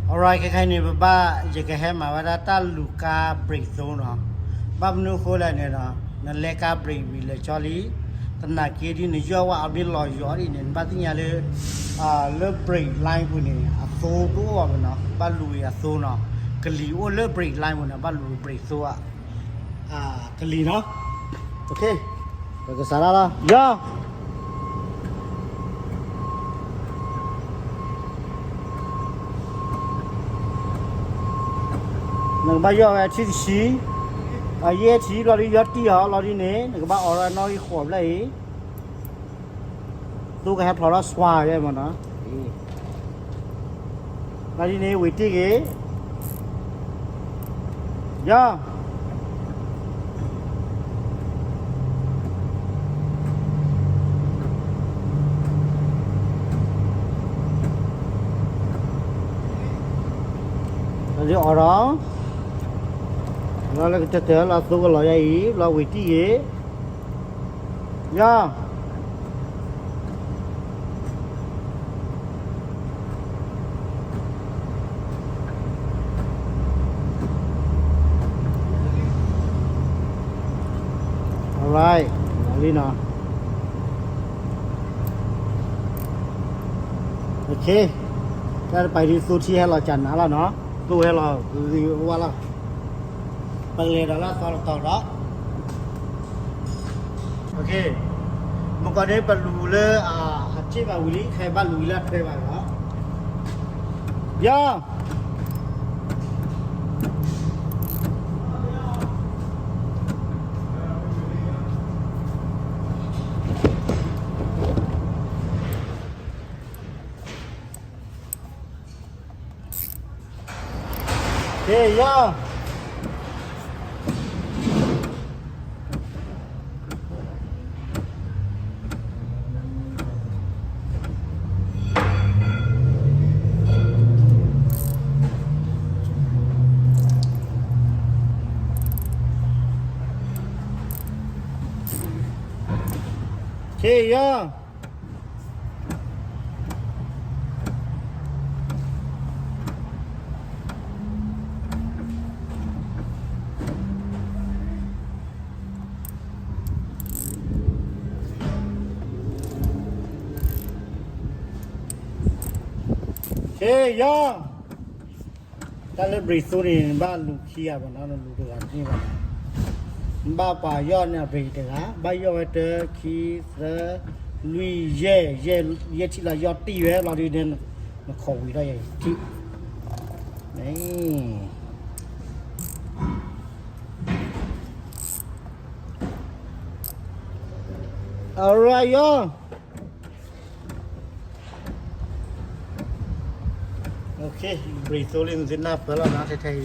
Alright, ခဲခါအံၤန့ၣ် ပဘၣ် ယကဟဲမၤဝဲဒၣ်တၢ်လူၤကါ brake သိနီၤ. ဘၣ်မနုၤအဃိလဲၣ်န့ၣ်ဒီး နလဲကါ brake ဝံၤလၢာ်ကၠီလံ, သနာ်က့ဒ်နယီၢ်ဝဲအဘ့ၣ်လီၤယီၤဒ်န့ၣ် နဘၣ်သ့ၣ်ညါလၢ လၢ brake line ပူၤန့ၣ် အသိတအိၣ်ဘၣ်နီၤ, ဘၣ်လူၤဝံၤအသိနီၤ. ကလံၤအိၣ်လၢ brake line ပူၤန့ၣ် ဘၣ်လူၤ brake သိ ကလံၤနီၤ. ပကစးထီၣ်လီၤ, ယီၢ်. နကဘၣ်ယီၢ်ဝဲအထံၣ်တဆံ, ယဲၢ်ထံလီၤဒ်ယီၢ်တံၢ်အီၤလီၤဒ်န့ၣ် နကဘၣ်အိးထီၣ်နီၣ်ဂံၢ်ဃိးဖျၢၣ်အံၤ, သိကဟဲဖျိးထီၣ်စွါယဲမနီၤ. လီၤဒ်န့ၣ် ဝံၤတံၢ်က့ၤ, ယီၢ်. လီၤဒ်အိးထီၣ်, လီၤလၢကတၢၢ်တၢၢ်လီၤသိကလီၤယဲအံၤ လီၤဝံၤတံၢ်က့ၤ, ယီၢ်. လီၤလံနီၤ. တၢ်တပၤဒ်သိထံဟဲလီၤကနၤလီၤနီၤ, သိဟဲလီၤဝါလီၤ. ပလဲၤဒီးလၢအသီတတီၤဒီး မုၢ်ကီၢ်န့ၣ် ပလူၤလၢအထံၣ်ဘၣ်ဝံၤလံ, ခဲအံၤဘၣ်လူၤဝံၤလၢအထွဲဘၣ်လီၤ. ယီၢ်. က့ၤယီၢ်. က့ၤယီၢ်. က့ၤယီၢ်. တၢ်လၢ brake သိန့ၣ် နဘၣ်လူၤခံဂၤဘၣ်နီၤ, နလူၤတဂၤတန့ၢ်ဘၣ်နီၤ. နဘၣ်ပာ်ယီၢ်န့ၣ် brake တဂၤ, ဘၣ်ယီၢ်ဝဲတၢ ခံ သၢ လွံၢ် ယဲၢ်, ယဲၢ်ထံၣ်လီၤ ယီၢ်တံၢ်ဝဲလီၤဒ်န့ၣ်, နခိးဝံၤထီၣ်ယဲၢ်ထံၣ် န့ၣ်. Alright ယီၢ်. Okay, brake သိလံ နသုနၢ်ပၢၢ်လီၤနီၤ ထဲထဲအံၤ